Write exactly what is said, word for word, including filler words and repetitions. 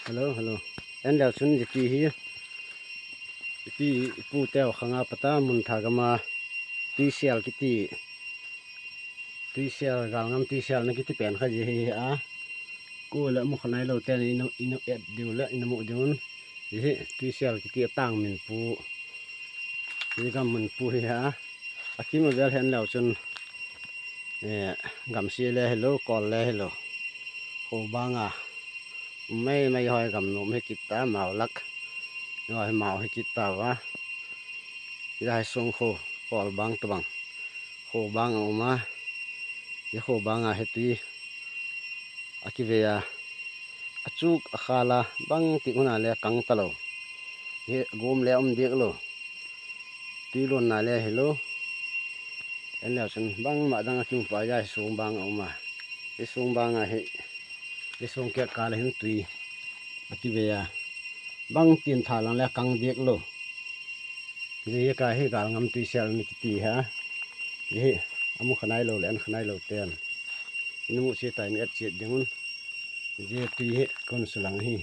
Hello, hello. En leu chun jiti hi, jiti ipu teu khanga pata mun tha gama tuisel kiti, tuisel, galngam tuisel na kiti pen kha ji hi a. Ku le mu khanai lo ten inu, inu et diu le inu mu diun. Ji hi tuisel kiti atang min pu. Ji gam mun pu hi a. Akim a vel hen leu chun, eh, gamsi le hello, kol le hello. Ho banga. Mai, mai hoi gam nom hi kit ta, mau lak. Hoi mau hi kit ta va. Ila hi sung kho, kol bang to bang. Kho bang a um a. Ye kho bang a hi tui. Akive a. Achuk akhal a, bang ti huna le kang ta lo. Ye gom le um dik lo. Tui lon na le hi lo. En leu chun bang ma dang akim pa ya hi sung bang a um a. Ye sung bang a hi. Ye sung ke ka le hin tui. Akive a. Bang tin tha lang le kang dik lo. Ji hi ka hi galngam tuisel ni kiti ha. Ji hi amu khanai lo le an khanai lo ten. Inu mu si tai ni et chiet dingun. Ji tui hi kon sulang hi.